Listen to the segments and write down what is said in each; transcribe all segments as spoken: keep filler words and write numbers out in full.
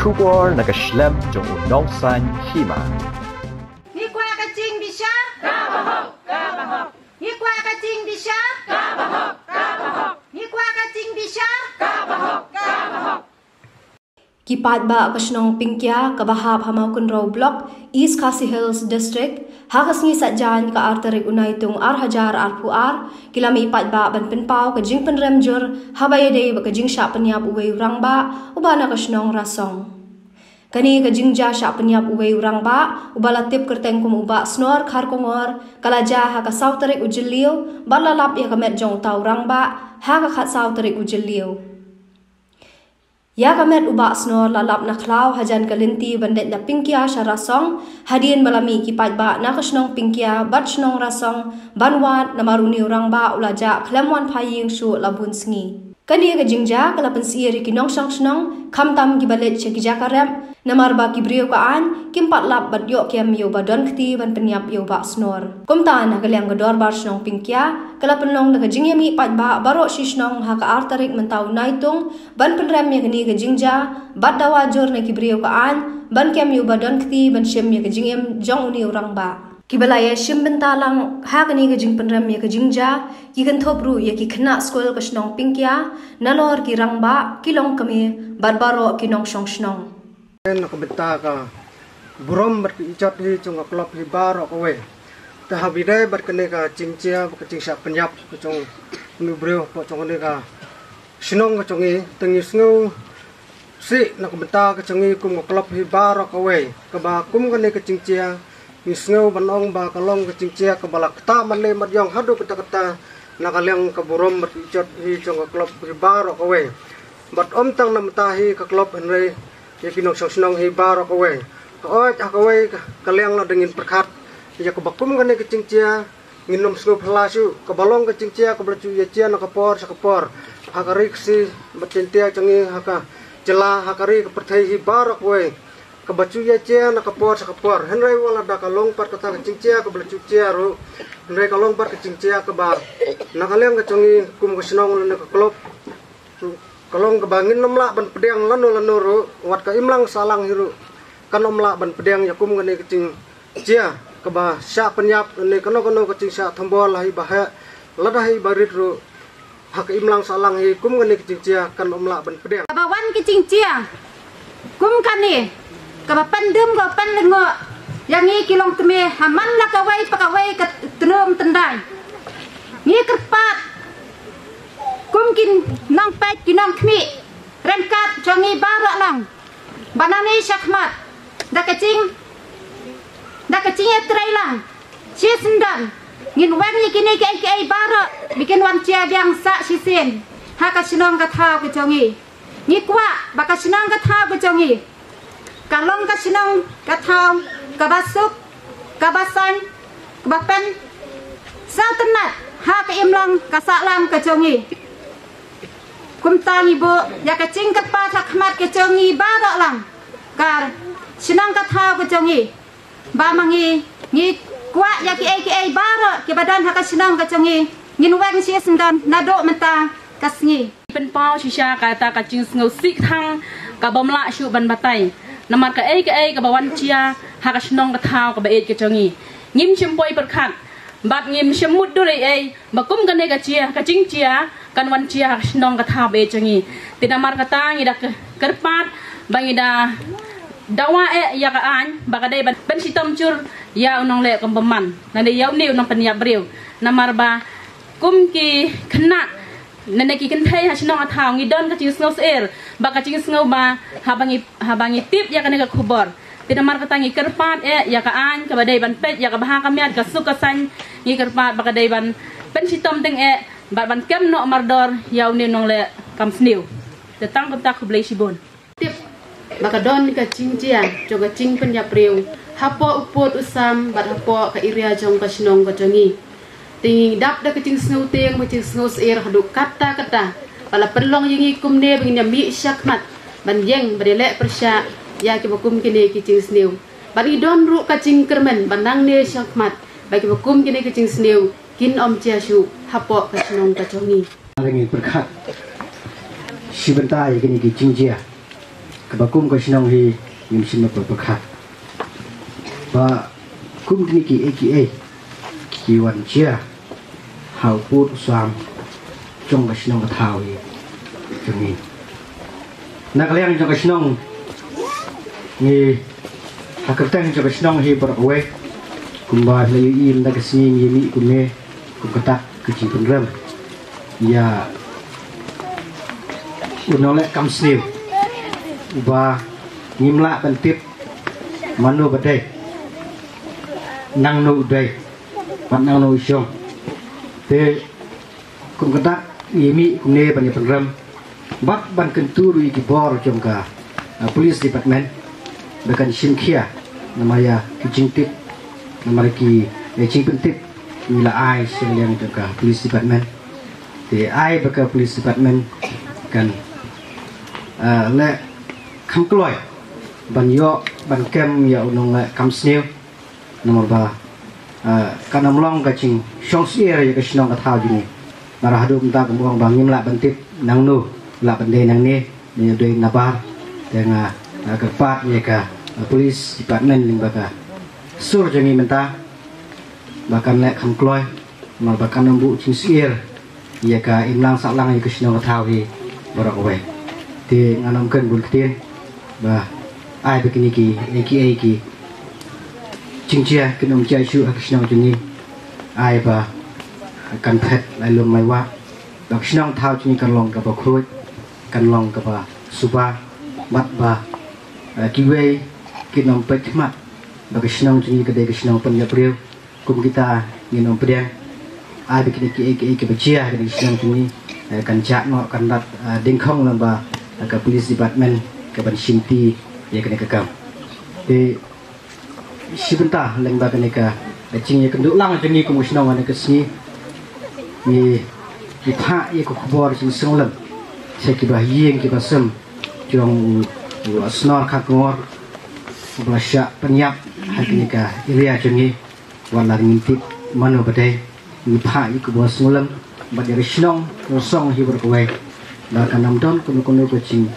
Khubor na ka shlem jong u nongsaiñ hima. Ngi kwah ka jingbishar. Ka bahok, ka bahok. Ngi kwah ka jingbishar. Ka bahok, ka bahok. Ngi kwah ka jingbishar. Ka bahok, ka bahok. Ki paidbah ka shnong Pingkia kaba hap ha Mawkynrew Block, East Khasi Hills District, ha ka sngi Saitjaiñ ka ar tarik u Naitung ar hajar arphew ar, ki la mih paidbah ban pynpaw ka jingpynrem jur haba ïadei bad ka jingshah pynïap uwei u rangbah uba na ka shnong Rasong. Kane ka jingjia shah pynïap uwei u rangbah uba la tip kyrteng kum u Bah Snor Kharkongor ka la jia ha ka saw tarik u Jylliew bad la lap ïa ka met jong uta u rangbah ha ka khatsaw tarik u Jylliew. Ïa ka met u Bah Snor la lap na khlaw hajan ka lynti ban leit na Pingkia sha Rasong, hadien ba la mih ki paidbah na ka shnong Pingkia bad shnong Rasong ban wad namar une u rangbah u la jah khlem wan phai ïing shuh la bun sngi. Kane ka jingjia ka la pynsyier ïa ki nongshong shnong, khamtam kiba leit sha ki jaka rep, namar ba ki briew ka aiñ kim pat lap ban ïoh kem ïa uba don kti ban pynïap ïa u Bah Snor. Kumta na ka liang ka dorbar shnong Pingkia ka la pynlong da ka jingïamih paidbah baroh shi shnong ha ka ar tarik mynta u Naitung ban pynrem ïa kane ka jingjia bad dawa jur na ki briew ka aiñ ban kem ïa uba don kti ban shim ïa ka jingim jong une u rangbah. Kiba la ïashim bynta lang ha kane ka jingpynrem ïa ka jingjia ki kynthup ruh ïa ki khynnah skul ka shnong Pingkia, nalor ki rangbah, ki longkmie bad baroh ki nongshong shnong. Na ka bynta ka burom bad ka ijot hi jong ka club hi baroh kawei. Te haba ïadei bad kane ka jingjia bad ka jingshah pynïap ka jong une u briew hapoh jong kane ka shnong ka jong ngi, te ngi sngew sih na ka bynta ka jong ngi kum ka club hi baroh kawei kaba kum kane ka jingjia ngi sngew ban ong ba ka long ka jingjia kaba la kata man lei mat ïong haduh katta katta na ka liang ka burom bad ijot hi jong ka club hi baroh kawei. Bad ym tang na bynta hi ka club hynrei ïa ki nongshong shnong hi baroh kawei. Hooid ha kawei ka liang lada ngin pyrkhat ïa kaba kum kane ka jingjia ngin ym sngew phylla shuh, kaba long ka jingjia kaba la ju ïa jia na ka por sha ka por ha ka ri Khasi bad Jaiñtia jong ngi, ha ka jylla, ha ka ri ka pyrthei hi baroh kawei, kaba ju ïa jia na ka por sha ka por. Hynrei wat lada ka long pat kata ka jingjia kaba la ju jia ruh, hynrei ka long pat ka jingjia kaba na ka liang ka jong ngi kum ka shnong lane ka club ka long kaba ngin ym lah ban pdiang lano lano ruh, wat ka imlang sahlang hi ruh kan ym lah ban pdiang ïa kum kane ka jingjia kaba shah pynïap ne kano kano ka jingshah thombor, la hi ba heh lada hi ba rit ruh, ha ka imlang sahlang hi kum kane ka jingjia kan ym lah ban pdiang. Kaba wan ka jingjia kum kane kaba pyndem ka pynlyngngoh ïa ngi ki longkmie ha man la kawei pa kawei ka tnum tyndai. Ngi kyrpad kum ki nongpeit ki nongkhmih ryngkat jong ngi baroh lang ba nangne shakhmat da ka jing da ka jingïatreilang shisyndon ngin weng ïa kine kiei kiei baroh ba kin wan jia biang sah shisien ha ka shnong ka thaw ka jong ngi. Ngi kwah ba ka shnong ka thaw ka jong ngi ka long ka shnong ka thaw kaba suk, kaba saiñ, kaba pynsngewtynnat ha ka imlang ka sahlang ka jong ngi. Kumta ngi buh ïa ka jingkyrpad ha khmat ka jong ngi baroh lang ka shnong ka thaw ka jong ngi ba ma ngi ngi kwah ïa kiei kiei baroh kiba don ha ka shnong ka jong ngi ngin weng shisyndon naduh mynta ka sngi. Pynpaw shisha kata ka jingsngewsih thang kaba ym lah shuh ban batai namar kaei kaei kaba wan jia ha ka shnong ka thaw kaba ïeit ka jong ngi. Ngim shym poi pyrkhat bad ngim shym mutdur ei ei ba kum kane ka jia, ka jingjia kan wan jia ha ka shnong ka thaw ba ïeit jong ngi. Te namar kata ngi da kyrpad ba ngi da dawa eh ïa ka aiñ ba ka dei ban pynshitom jur ïa u nongleh kum bymman lane ïa une u nongpynïap briew. Namar ba kum ki khynnah lane ki kynthei ha shnong ha thaw ngi don ka jingsngew syier bad ka jingsngew ba haba ngi, haba ngi tip ïa kane ka khubor. Te namar kata ngi kyrpad eh ïa ka aiñ kaba dei ban peit ïa ka bha ka miat, ka suk ka saiñ, ngi kyrpad ba ka dei ban pynshitom teng eh bad ban kem noh mardor ïa une u nongleh kam sniew. Te tang kumta, khublei shibun. Tip ba ka don ka jingjia jong ka jingpynïap briew hapoh u pud u sam bad hapoh ka area jong ka shnong ka jong ngi. Te ngi dap da ka jingsngewtieng bad jingsngew syier haduh katta katta ba la pynlong ïa ngi kumne ba ngin ïa mih shakhmat ban ïeng bad ïaleh pyrshah ïa kiba kum kine ki jingsniew. Bad ngi don ruh ka jingkyrmen ba nangne shakhmat ba kiba kum kine ki jingsniew kin ym jia shuh hapoh ka shnong ka jong ngi. Ngi pyrkhat shi bynta ïa kine ki jingjia. Kaba kum ka shnong hi ngim shym la pyrkhat ba kum kine ki A K A ki wan jia ha u pud u sam jong ka shnong ka thaw hi jong ngi. Na ka liang jong ka shnong ngi, ha kyrteng jong ka shnong hi baroh kawei, kumba la ïohi mynta ka sngi ngi mih kumne kum kata ka jingpynrem ïa u nongleh kam sniew uba ngim lah ban tip mano ba dei, nangno u dei bad nangno u shong. Te kum kata ngi mih kumne ban ïa pynrem bad ban kyntu ruh ïa ki bor jong ka, uh, police department ba kan shim khia namar ïa ki jingtip, namar ki, eh, jingpyntip ngi la ai sha liang jong ka police department. Te ai ba ka police department kan, uh, leh kham kloi ban ïoh ban kem ïa u nongleh kam sniew. Namar ba, ah, kan ym long ka jingshong syier ïa ka shnong ka thaw jong ngi. Namar haduh mynta kumba ong ba ngim lah ban tip nangno lah ban dei nangne, ne dei nabar. Te nga, ah, kyrpad ïa ka, ah, police department lyngba ka sur jong ngi mynta ba kan leh kham kloi, namar ba kan ym buh jingsyier ïa ka imlang sahlang ïa ka shnong ka thaw hi baroh kawei. Te ngan ym kren bun ktien ba ai ba kine ki, eh, ki, eh, ki jingjia kin ym jia shuh ha ka shnong jong ngi. Ai ba kan phet lai lum lai wah, ba ka shnong thaw jong ngi kan long kaba khuid, kan long kaba suba, bad ba, eh, kiwei kin ym peit khmat ba ka shnong jong ngi ka dei ka shnong pynïap briew. Kum kita ngin ym pdiang. Ai ba kine ki, ki, kiba jia ha kane ka shnong jong ngi, eh, kan jah noh, kan rat, eh, dyngkhong lang ba, eh, ka police department ka ban shimti ïa kane ka kam. Te shi bynta lyngba kane ka, eh, jingïakynduh lang jong ngi kum ka shnong ha kane ka sngi, ngi, ngi phah ïa ka khubor jingsngewlem sha kiba ha ïing kiba sem jong u, u Snor Kharkongor uba la shah pynïap ha kane ka area jong ngi. Wat la ngim tip mano ba dei, ngi phah ïa ka khubor sngewlem bad ïa ka shnong Rasong hi baroh kawei ba kan ym don kano kano ka jing,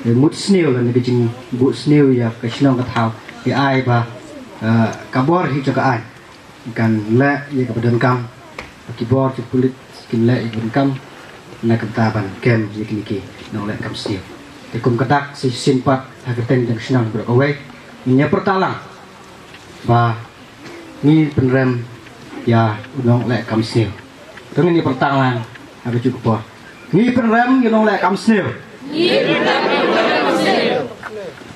eh, mut sniew lane ka jingbuh sniew ïa ka shnong ka thaw. Ïa ai ba, eh, ka bor hi jong ka aiñ kan leh ïa kaba donkam, ba ki bor jong pulit kin leh ïa kaba donkam na ka bynta ban kem ïa kine ki nongleh kam sniew. Te kum ka dak sa shisien pat ha ka kyrteng jong ka shnong baroh kawei ngin ïa pyrta lang ba ngi pynrem ïa u nongleh kam sniew. To ngin ïa pyrta lang ha kajuh ka por. Ngi pynrem ïa u nongleh kam sniew.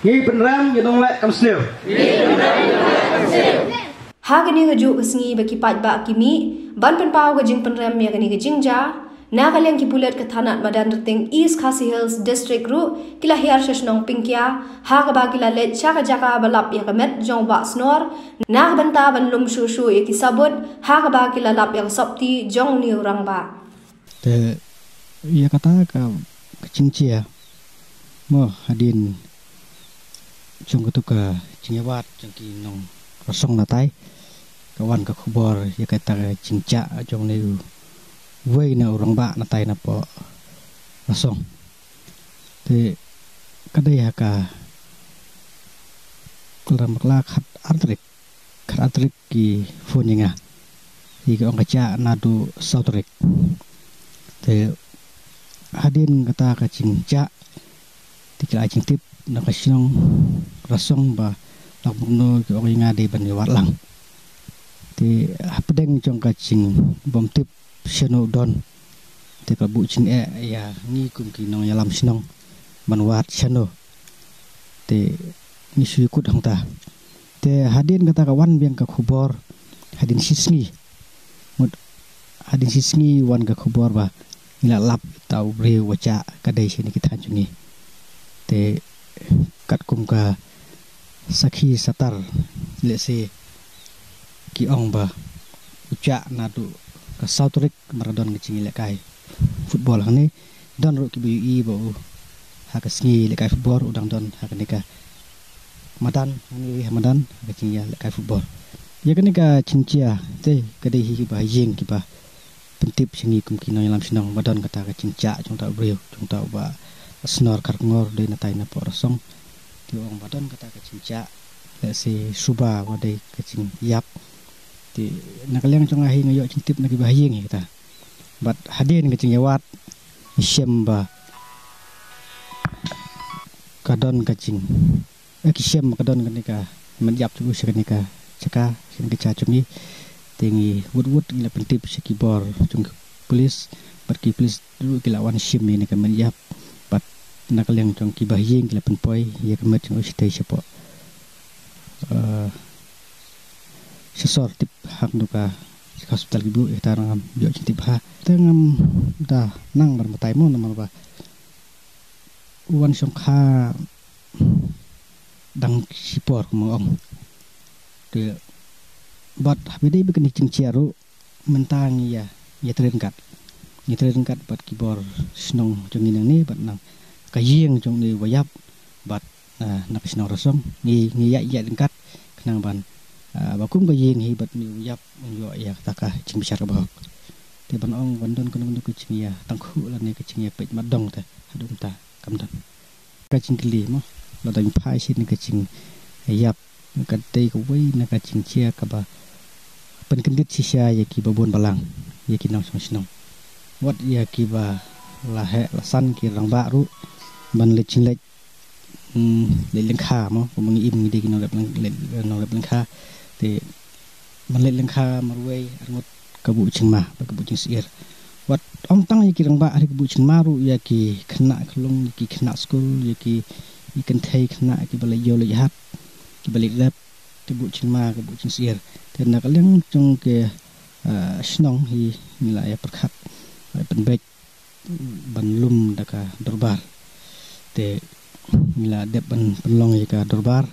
Ngi pynrem ïa u nongleh kam sniew. Ha kane kajuh ka sngi ba ki paidbah ki mih ban pynpaw ka jingpynrem ïa kane ka jingjia, na ka liang ki pulit ka thanat Madan Rting East Khasi Hills District ruh ki la hiar sha shnong Pingkia, ha kaba ki la leit sha ka jaka ba lap ïa ka met jong u Bah Snor na ka bynta ban lum shuh shuh ïa ki sabut, ha kaba ki la lap ïa ka sopti jong une u rangbah. Te ïa kata ka, ka jingjia mo hadien jong katu ka jingïawad jong ki nong Rasong natai, ka wan ka khubor ïa kata ka jingjia jong une u wei na u rangbah natai na poh Rasong. Te ka dei ha ka Kynrad Bakla khat ar tarik, khat ar tarik ki phone ïa nga. Ki ong ka jia naduh saw tarik. Te hadien kata ka jingjia te ki la ai jingtip na ka shnong Rasong ba la kumno, ki ong ïa nga dei ban ïawad lang. Te hapdeng jong ka jingbymtip shano u don, te ka buh jingeh ïa ngi kum ki nongïalam shnong ban wad shano. Te ngi shu ïakut hangta. Te hadien kata ka wan biang ka khubor hadien shisngi. Mut hadien shisngi wan ka khubor ba ngi la lap ïa uta u briew uba jia, ka dei shane ki thaiñ jong ngi. Te katkum ka sakhi satar lehse ki ong ba u jia naduh ka saw tarik, mar ka don ka jingïalehkai football hangne. Don ruh kiba ïohi ba u ha ka sngi lehkai football u dang don ha kane ka madan, hangne ha madan ha ka jingïalehkai football. Ïa kane ka jingjia te ka dei hi kiba ha ïing kiba pyntip sha ngi kum ki nongïalam shnong ba don kata ka jingjia jong uta u briew, jong uta u Bah Snor Kharkongor, dei natai na poh Rasong. Ïoh ong ba don kata ka jingjia, lehse suba ba dei ka jingïap. Te na ka liang jong nga hi nga ïoh jingtip na kiba ha ïing hi kata. Bad hadien ka jingïawad, ngi shem ba ka don ka jing, eh, ki shem ba ka don kane ka met ïap jong u sha kane ka jaka, sha kane ka jaka jong ngi. Te ngi wut wut ngi la pyntip sha ki bor jong ki pulit, bad ki pulit ruh ki la wan shim ïa kane ka met ïap. Bad na ka liang jong kiba ha ïing ki la pynpoi ïa ka met jong u shatei shapoh, eh, sha sor tip hangno ka, ka hospital ki buh ïa kata ruh ngam ïoh jingtip bha. Te ngam da nang ban batai mo namar ba u wan shongkha dang shipor kumba ong. Te bad haba dei ba kane ka jingjia ruh mynta ngi ïa, ïa trei ryngkat. Ngi trei ryngkat bad ki bor shnong jong ngi nangne bad na ka ïing jong une uba ïap bad, ah, na ka shnong Rasong. Ngi, ngi ïaid, ïaid ryngkat khnang ban, ah, ba kum ka ïing hi bad une uba ïap un ïoh ïa kata ka jingbishar kaba hok. Te ban ong ban don kano kano ka jingïatangkhuh lane ka jingïapeit mat dong te haduh mynta kam don. Ka jingkylli mo, lada ngi phai sha kane ka jingïap, ka dei kawei na ka jingjia kaba pynkyndit shisha ïa kiba bun balang, ïa ki nongshong shnong. Wat ïa kiba la heh la san ki rangbah ruh ban leit jingleit, hmm, leit lyngkha mo, kumba ngi im ngi dei ki nongrep lyng-, leit, nongrep lyngkha. Te ban leit lyngkha marwei arngut ka buh jingma bad ka buh jingsyier. Wat ym tang ïa ki rangbah ha ri ka buh jingma ruh, ïa ki khynnah khyllung, ïa ki khynnah skul, ïa ki, ïa ki kynthei khynnah kiba leit ïew leit hat, kiba leit rep, ka buh jingma ka buh jingsyier. Te na ka liang jong ki, ah, shnong hi ngi la ïa pyrkhat, ïa pynbeit ban lum da ka dorbar. Te ngi la dep ban pynlong ïa ka dorbar.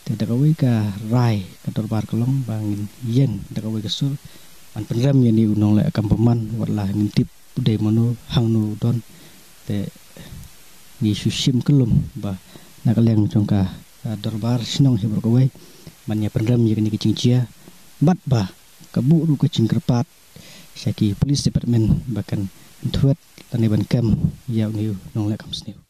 Te da kawei ka rai ka dorbar ka long ba ngin ïeng da kawei ka sur ban pynrem ïa une u nongleh kam bymman, wat la ngim tip u dei mano, hangno u don. Te ngi shu shim kyllum ba na ka liang jong ka, ah, dorbar shnong hi baroh kawei ban ïa pynrem ïa kane ka jingjia bad ba ka buh ruh ka jingkyrpad sha ki police department ba kan ïathuh lane ban kem ïa une u nongleh kam sniew.